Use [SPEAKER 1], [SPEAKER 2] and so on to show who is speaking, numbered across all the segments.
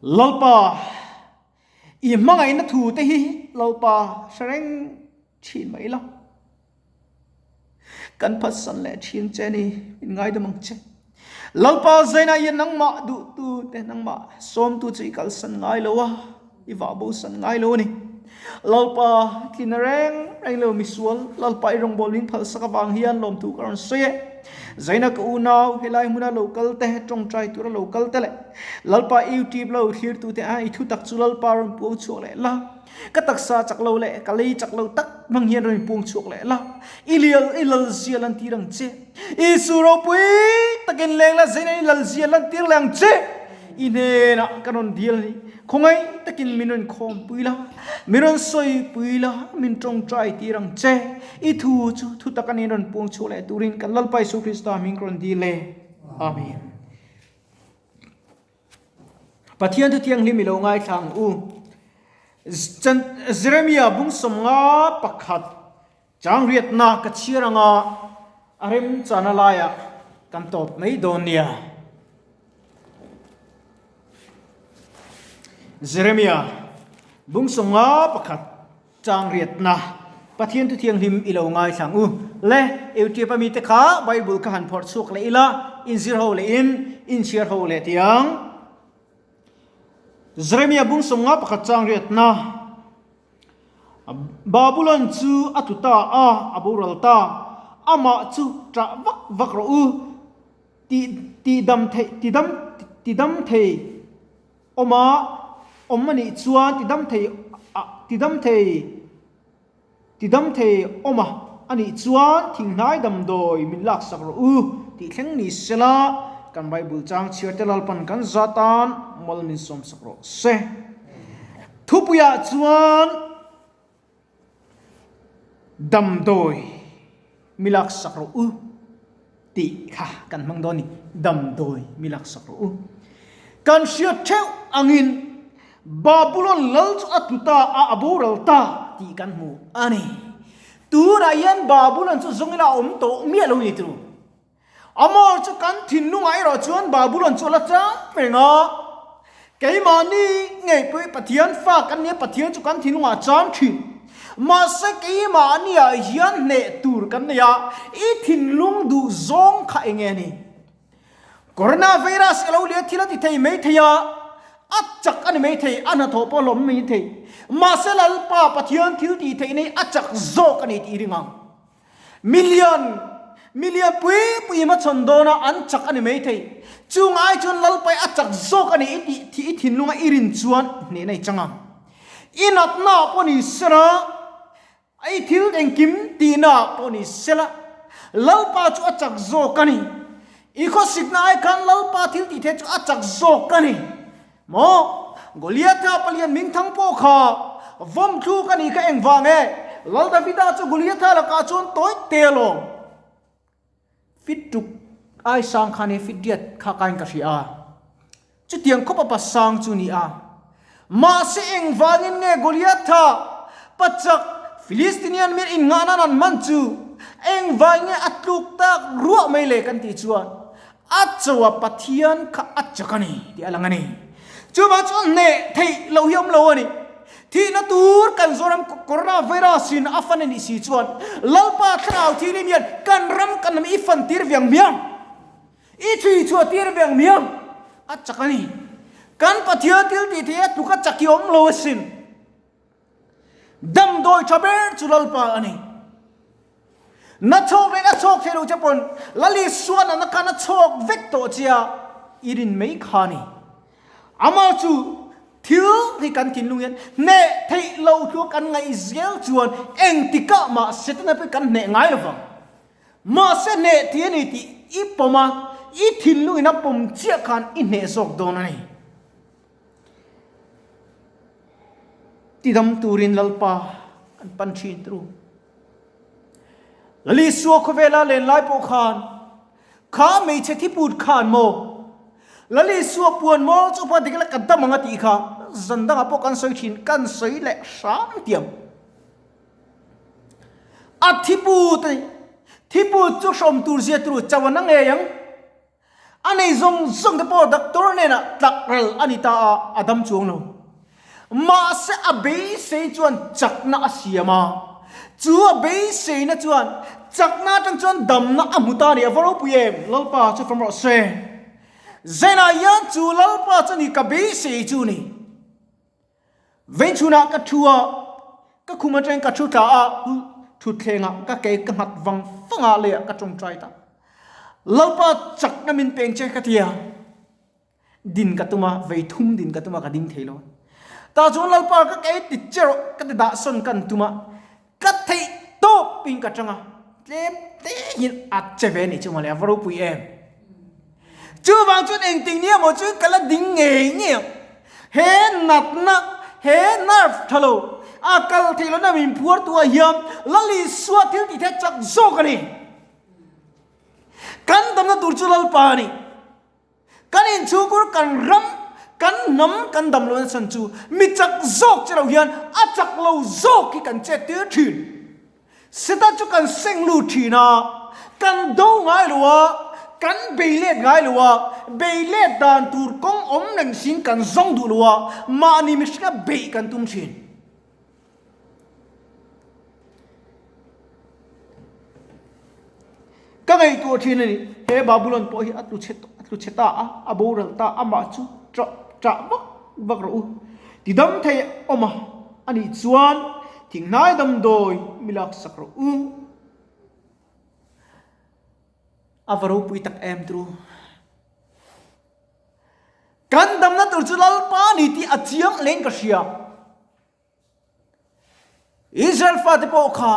[SPEAKER 1] Lalpa, i hmangaihna thu te hi Lalpa hre reng thin mai la. Kan phatsan leh thin che ni, min ngaidam ang che. Lalpa zainah hian nangmah duhtu te, nangmah sawmtu chu i kalsan ngai lo a, i vah bosan ngai lo a ni. Lalpa tlina reng reng lo misual, Lalpa i rawngbâwl min phalsak avang hian lawmthu ka rawn sawi e. Zaina ka unau, helai hmuna lo kal te, tawngtai tura lo kal te leh Lalpa YouTube lo thlirtu te a i thutak chu Lalpa rawn puang chhuak leh la. Ka taksa chak lo leh ka lei chak lo tak hmang hian rawn inpuang chhuak leh la, i lial i lal zia lantir ang che. Isu ropui takin leng la zeina i lal zia lantir leh ang che. I hnenah ka rawn dil ni, khawngaih takin min rawn khawmpui la, min rawn sawipui la, min tawngtai tir ang che. I thu chu thu taka nen rawn puang chhuak leh turin kan Lalpa Isu Krista hming ka rawn dil e. Amen. Pathian thu thianghlim i lo ngaithla ang u. Jeremia bung 51 chang riatna ka chhiar anga a remchana laiah kan tawp mai dawn nia. Jeremia bung 51 Chang riatna, Pathian thu thianghlim i lo ngaithla ang u. Le, Eutiep a mite kha Bible kha han phawrh chhuak leh ila, inzir ho leh in, inchhiar ho leh ti ang. Jeremia bung 51 chang riatna, Babulon chu a tlu ta a, a boral ta, amah chu ṭah vak vak rawh u, ti ti dam thei ti dam ti dam thei. Awm a, awm a nih chuan tidam thei a, tidam thei, tidam thei awm a a nih chuan thinghnai damdawi min laksak rawh u tih thleng ni sela, kan Bible chang chhiar te Lalpan kan za tan mal min sawmsak rawh se. Thupuiah chuan damdawi mi laksak rawh u tih kha kan hmang dawn a ni, damdawi mi laksak rawh u. Kan hriat theuh angin Babulon lal chu a tlu ta a, a boral ta tih kan hmu a ni. Tunah hian Babulon chu zawngin a awm tawh miah lo ni turu. Amor chu kan thinlungah erawh chuan Babulon chu a la chang reng a. Keimahni ngei pawh hi Pathian fa kan nia, Pathian chu kan thinlungah a chang thin. Mahse keimahniah hian hneh tur kan nei a, i thinlung duh zawng kha eng nge ni? Coronavirus i lo lian thil a ti thei mai thei a, a chak a ni mai thei, a hnathawh pawh a hlawm mai thei. Mahse Lalpa Pathian thil tih theih nei a chak zawk a ni tih i ring ang. Milian, milian pui pui hmachhawn dawna an chak a ni maithei. Chung ai chuan Lalpai a chak zawk a ni i tih thih i thinlunga i rin chuan hnehna i chang ang. I natna ah pawh ni sela, i thil engkim tihna ah pawh ni sela, Lalpa chu a chak zawk a ni. I khawsikna ai khan Lalpa thil tih theih chu a chak zawk a ni. Maw? Goliatha palian hmingthang pawh kha vawm thluk a nih kha engvang e? Lal Davida chu Goliatha lakah chuan tawi te alawm. Fit tuk ai sang khan he fit riat kha kain ka hria a. Chutiang khawp a pa sang chu ni a. Mahse engvangin nge Goliatha pachak Philistinian min innghah nan an hman chu engvangin nge a tluk tak ruah mai le kan tih chuan A cho a Pathian kha a chak a ni tih a lang a ni. Chuvang chuan hneh theih lo hi a awm lo a ni. Thihna tur kan Zoram Coronavirus in a fan a nih si chuan Lalpa thlarau thilin hian kan ram kan lam i fan tir viang hmiang, i chhui chhuah tir viang hmiang a chak a ni. Kan Pathian thil tih theih a tluk a chak hi a awm lo asin. Damdawi tha ber chu Lalpa a ni. Na chhawk leh na chhawk thei lo che pawn Lali suan a na kha na chhawk vek tawh che a, i rin mai kha a ni. Amah chu thil hi kan thinlung hian hneh theih lo thu kan ngaih zel chuan engtikah mah Setana pawh kan hneh ngai lo vang. Mahse hneh tih a ni tih i pawm a, i thinlungin a pawm chiah khan i hneh zawk dawn a ni. Tidam turin Lalpa kan pan thin turu. Lalisua khawvela len lai pawh khan kha hmeichhe thiput khan maw Lalisua puan maw chu pa dik la ka dam ang a tih kha zan dangah pawh kan sawi thin kan sawi leh hram tiang. A thiput a ni. Thiput chu hrawm tur zia turu chauh an a ngei ang. A nei zawng zawng te pawh doctor hnenah tlak ral a ni ta a, a dam chuang lo. Mahse a beisei chuan chakna a siam a, chu a beiseina chuan chakna atang chuan damna a hmu ta a ni. A va ropui em? Lalpa chu fam rawh se. Zenah hian chu Lalpa chu ni ka beisei chu ni. Vengchhunah ka thu a, ka khum atangin ka thu tla a, thutthlengah ka ke ka nghat vang vang a, leiah ka tawngtai ta. Lalpa chakna min peng che ka ti a, din ka tum a, vei thum din ka tum a, ka ding thei lo. Tah chuan Lalpa ka ke ti che rawh ka ti dah sawn kan tum a, ka theih tawpin ka tang a, tlem te hian a che ve anih chu mawle, a va ropui em. Chuvang chuan engtik nia maw chu ka la ding ngei ngei ang. He natna, he nerve tha lo, a kal theih lohna min phuar tu ah hian Lal Isua thil tih theih chak zawk a ni. Kan damna tur chu Lalpa a ni. Kan inchhungkur, kan ram, kan hnam kan dam lohna chhan chu mi chak zawk che lo hian a chak lo zawk hi kan chet tir thin. Seta chu kan seng lut thin a, kan do ngai lo a, kan bei let ngai lo a, bei let dan tur kawng awm reng siin kan zawng duh lo a, mahni mihringa beih kan tum thin. Ka ngaihtuah thin a ni, he Babulon pawh hi a tlu chhe a tlu chhe ta a, a boral ta, amah chu ṭah ṭah vak vak rawh u. Tidam thei awm a, anih chuan thinghnai damdawi mi laksak rawh u. A va ropui tak em tru. Kan damna tur chu Lalpa a ni tih a chiang leng ka hria. Israel fate pawh kha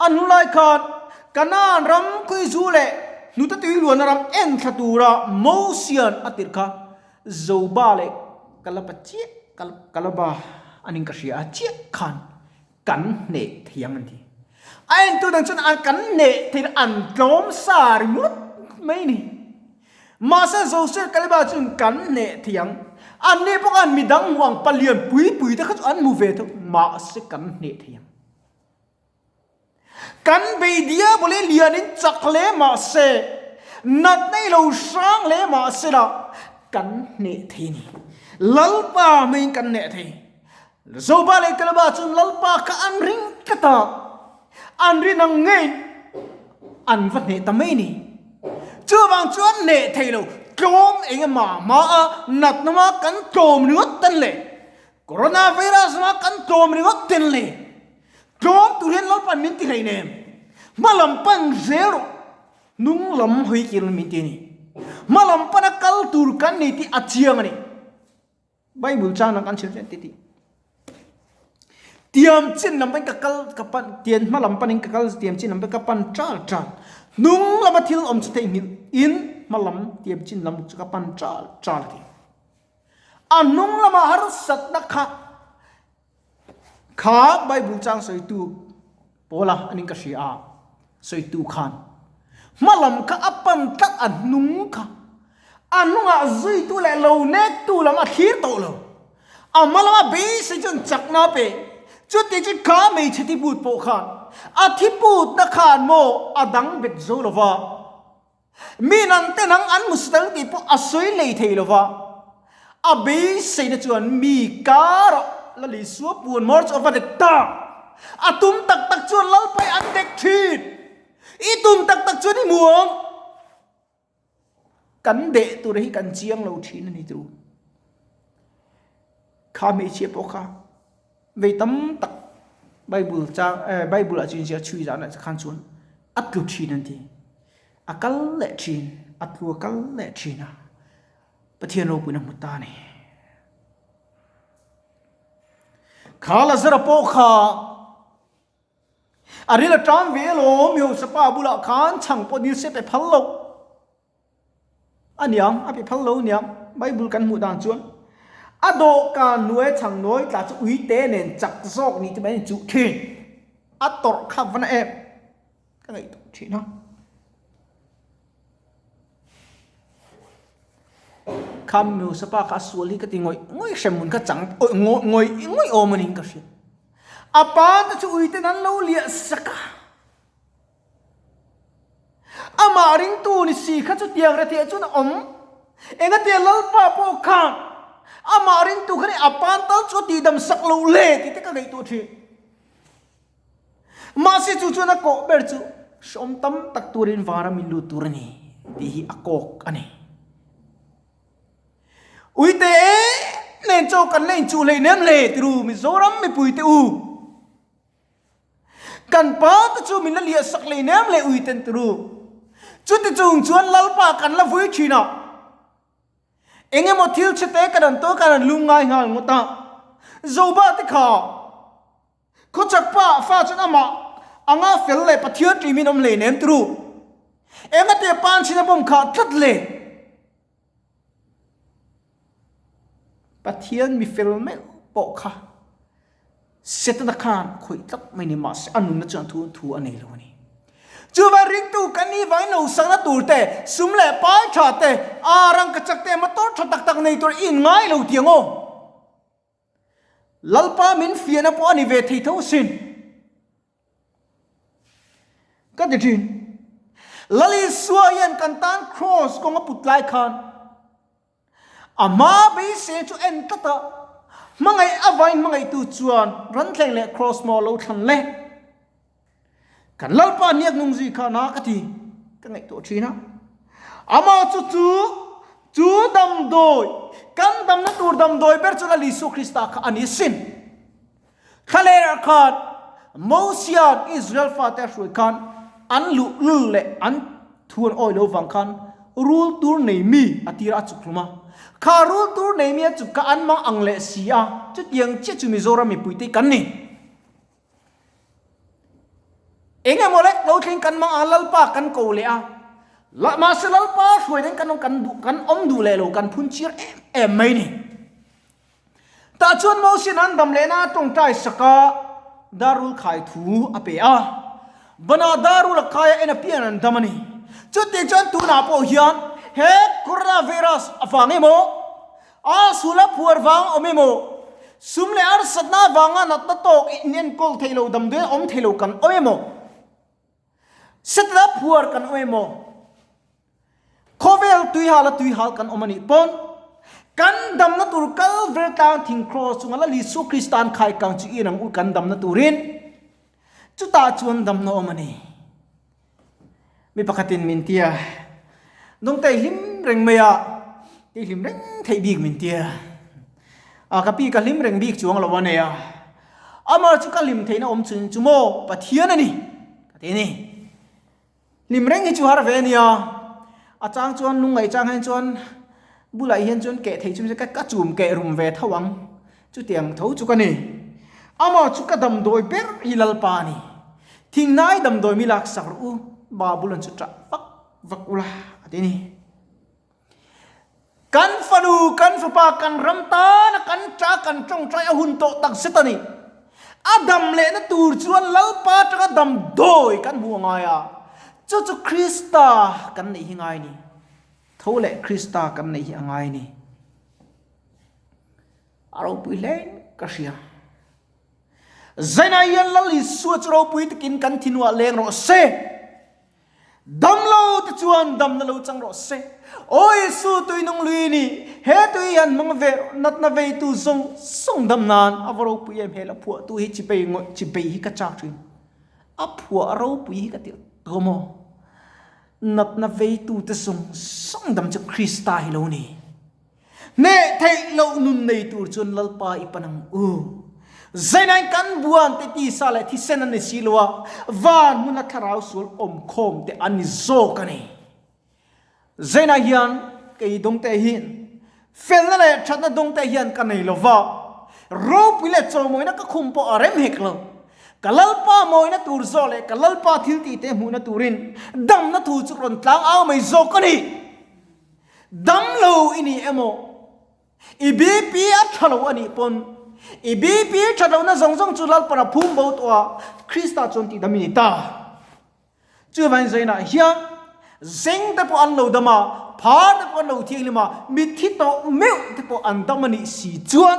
[SPEAKER 1] an hun lai khan Kanaan ram khuizu leh hnute tui luanna ram en thla tura Mosian a tirh kha Zoba leh Kalaba chiah Kalaba an in ka hria a chiah khan kan hneh thei ang an ti. A entu dang chuan kan hneh theih an tlawm sa ringawt mai a ni. Mahse Joseph Kaleba chuan kan hneh thei ang. Anni pawh khan midang hmu ang palian pui pui te kha chu an hmu ve tho. Mahse kan hneh thei ang. Kan bei diabole lianin chak hle mahse, natna i lo hrang hle mahse la kan hneh thei a ni. Lalpa hmeiin kan hneh thei. Zoba leh Kaleba chuan Lalpa kha an ring tlat a, an rin ang ngeiin an va hneh ta mai a ni. Chuvang chuan hneh thei lo, tlawm eng emaw mah a, natna mah kan tlawm ringawt ten le, Coronavirus mah kan tlawm ringawt ten le, tlawm tur hian Lalpan min ti hleinem, hma lam pan zel rawh, hnung lam hawi kir min ti a ni. Hma lam pana kal tur kan ni tih a chiang a ni. Bible chang dang kan chhiar chiah titi. Tiam chin lam panin ka kal ka pan tian hma lam panin ka kal tiam chin lam ka pan ṭal ṭal. Hnung lama thil awm chu theihnghilh in hma lam tiam chin lam chu ka pan ṭal ṭal a ti. A hnung lama harsatna kha kha Bible chang sawitu Paula anin ka hria a, sawitu khan hma lam kha a pan tlat a hnung kha a hnungah zuitu leh lo nektu lam a thlir tawh lo. A hma lama beisei chuan chakna a pe. Chuti chu kha hmeichhe thiput pawh khan a thiputna khan maw a dang bet zo lo va. Mi nan te nang an hmu sut ang tih pawh a sawi lei thei lo va. A beiseina chuan mi karah Lal Isua puan hmawr chu a va dek ta. A tum tak tak chuan Lalpai an dek thin. I tum tak tak chuan i hmu ang. Kan deh tur hi kan chiang lo thin a ni chu. Kha hmeichhia pawh kha vei tam tak Bible chang eh Bible ah chuan inziak chhui zan ah khan chuan a tlu thin an ti. A kal leh thin, a tlu a kal leh thin a, Pathian ropuina hmu ta a ni. Kha Lazara pawh kha A ril a ṭam ve alawm, Josepha bulah khan chhang pawh nil se pe phal lo. A niang, a pe phal lo niang, Bible kan hmuh dan chuan. A dawhkan hnuai chhang nawi tla chu uite nen chak zawk nih te mai an chuh ṭhin. A tawrh kha va na em? Ka ngaihtuah ṭhin a. Kha Josepha kha a sual hi ka ti ngawih ngawih hremhmun kha chang ngawih ngawih awm a niin ka hria. A pa te chu uiten an lo liah sak a. Amah ringtu ni si kha chutiang rethei chuan a awm. Engatia Lalpa pawh khan amah ringtu kha nih a pan tal chu a tihdam sak lo le tih te ka ngaihtuah thin. Mahse chu chuan a kawh ber chu hrawm tam tak turin vara min lut tur a ni tih hi a kawk a ni. Uite em nen chaw kan la inchuh hlei nem le tiru Mizoram mipuite u. Kan pa te chu min la liah sak hlei nem le uiten tiru. Chuti chung chuan Lalpa kan la vui thin a. Eng emaw thil chhe te kan an tawk a an lung ngai nghal ngawt a. Zoba te kha Khawchak pa fa chuan amah anga fel leh Pathian ṭih min awm hlei nem turu. Engate pan chin a bawm khah tlat le? Pathian mi fel meuh pawh kha Setana khan khawih tlat mai ni mahse a nunna chuan thu thu a nei lo a ni. Chuvan ringtu kan nih vangin lo sakna tur te, sum leh pai tha te, aa rangkachak te, motor tha tak tak nei tur i inngai lo tiang aw. Lalpa min fiahna pawh a ni ve thei tho sin. Ka ti thin. Lal Isua hian kan tan cross kawng a put lai khan a hma beisei chu en tlat a, hmangaih avain hmangaihtu chuan ranthleng leh cross maw lo thlan le. Kan Lalpa hniak nung zui kha na ka ti, ka ngaihtuah thin a. Amah chu chu, chu damdawi, kan damna tur damdawi ber chu Lal Isua Krista kha a ni sin. Thlaler ah khan Mosia'n Israel fate a hruai khan an luhlul leh an thu an awi lo vang khan rul tur nei mi a tir a chuk hlum a. Kha rul tur nei mi a chuk kha an mang ang leh si a, chutiang chiah chu Mizoram mipuite kan ni. Eng emaw lek lo thleng kan mang a, Lalpa kan ko leh a. Mahse Lalpa hruai deng kan awm kan duh kan awm duh leh lo kan phun chir em em mai ni. Tah chuan Mosian an dam lehna a tawngtai sak a, darul khai thu a pe a. Banah darul a kai a en apiang an dam a ni. Chutiang chuan tunah pawh hian he coronavirus avang emaw, A sul a phuar vang awm emaw, sum leh harsatna avanga natna tawk in enkawl thei lo damdawi awm thei lo kan awm emaw, setla phuar kan awm emaw, khawvel tuihal a tuihal kan awm a nih pawn kan damna tur kal ver tlang thing kraws chunga Lal Isua Krista an khai kang chu i en ang u kan damna turin chutah chuan damna awm a ni. Mi pakhatin min ti a, Dawngte i hlim reng mai a, i hlim reng theih bik min ti a. A ka pi ka hlim reng bik chuang lo a nei a, amah chu ka hlim theihna awm chhun chu maw Pathian a ni ka ti a ni. Hlim reng hi chu har ve a nia, a chang chuan lungngaih chang hian chuan bulah hian chuan keh theih chu ka chum keh rum ve tho ang. Chutiang tho chu ka ni. Amah chu ka damdawi ber hi Lalpa a ni. Thingnai damdawi mi lak sak rawh u, Babulon chu ṭah vak vak ula, a ti a ni. Kan fanu, kan fapa, kan ram tana kan ṭah, kan ṭawngṭai a hun tawh tak zet a ni. A dam lehna tur chuan Lalpa aṭanga damdawi kan hmuh a ngai a, chu chu Krista kan neih hi ngai a ni. Tho leh Krista kan neih hi a ngai a ni. A ropui hle ka hria. Zainah hian Lal Isua chu ropui takin kan thinuah leng rawh se. Damlo te chuan damna lo chang rawh se. Aw Isu tui nung lui ni, he tui hian hmang ve rawh, natna veitu zawng zawng dam nan a va ropui em he la phuahtu hi chibei ngawih chibei hi ka chak thin. A phuah ropui hi ka ti tawh maw? Natna veitu te zawng zawng dam chu Krista hi lo ni. Hneh theih loh nun nei tur chuan Lalpa i pan ang u. Zainain kan buan te tisa leh thisen an ni si lo a, van hmuna thlarau sual awmkhawm te an ni zawk a ni. Zainah hian kei dawngte hi felna leh thatna dawngte hian ka nei lo va, ropui leh chawmawina ka khum pawh a rem hek lo. Ka Lalpa mawina tur zawk leh ka Lalpa thiltih te hmuhna turin damna thu chu rawn tlang au mai zawk a ni. Damlo i ni emaw? I BP a tha lo a nih pawn, i BP that lohna zawng zawng chu Lalpan a phum bo tawh a, Krista chuan tihdam i ni ta. Chuvangin zainah hian zeng te pawh an lo dam a, phar te pawh an lo thianghlim a, mitthi tawh meuh te pawh an dam a nih si chuan,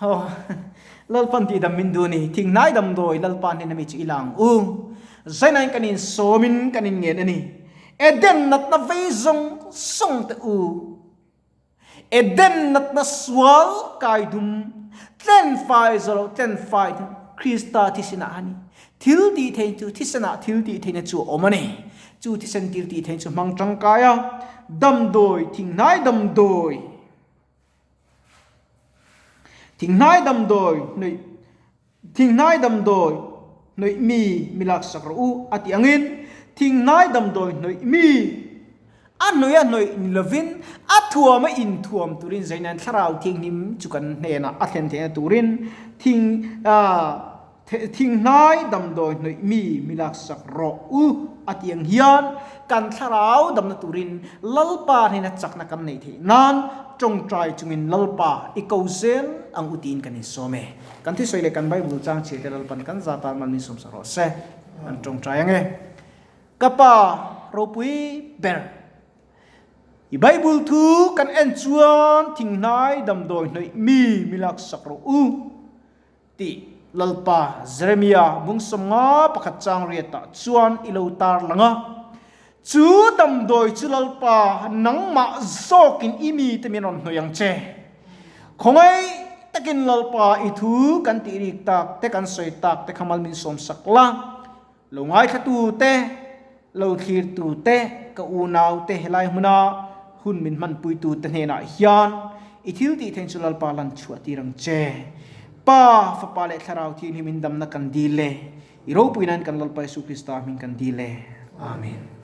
[SPEAKER 1] Aw, Lalpan tihdam min duh a ni. Thinghnai damdawi Lalpa hnena mi chu i la ang u. Zainain kan insawmin kan inngen a ni. Eden natna vei zawng zawng te u. Eden natna sual kai dum, tlen fai zawh loh tlen fai dum, Krista thisenah a ni. Thil tih theih chu thisenah thil tih theihna chu a awm a ni. Chu thisen thil tih theih chu hmang tangkai a, damdawi, thinghnai damdawi, thinghnai damdawi hnawih, thinghnai damdawi hnawih mi mi laksak rawh u a tih angin thinghnai damdawi hnawih mi a hnawih a hnawih ni lovin a thuam a inthuam turin Zainain Thlarau Thianghlim chu kan hnenah a thlen theihna turin thing ah Thinghnai damdawi hnawih mi mi laksak rawh u a ti ang hian kan thlarau damna turin Lalpa hnena chakna kan neih theih nan tawngtai chungin Lalpa i ko zel ang u tiin kan insawm e. Kan thusawi leh kan Bible chang chhiar te Lalpan kan za tan mal min sawmsak rawh se. Kan tawngtai ang e. Ka Pa ropui ber. I Bible thu kan en chuan thinghnai damdawi hnawih mi mi laksak rawh u. Tih Lalpa Jeremia bung 51 chang riatah chuan i lo tar lang a. Chu damdawi chu Lalpa nangmah zawkin i mite min rawn hnawih ang che. Khawngaih takin Lalpa i thu kan tih rik tak te kan sawi tak te kha mal min sawmsak la. Lo ngaithlatu te, lo thlirtu te, ka unau te helai hmuna hun min hmanpuitu te hnenah hian i thil tih theih chu Lalpa lan chhuah tir ang che. Pa, Fapa leh Thlarau Thianghlim in damna kan dil e. I ropui nan kan Lalpa Jesuh Krista hming kan dil e. Amen.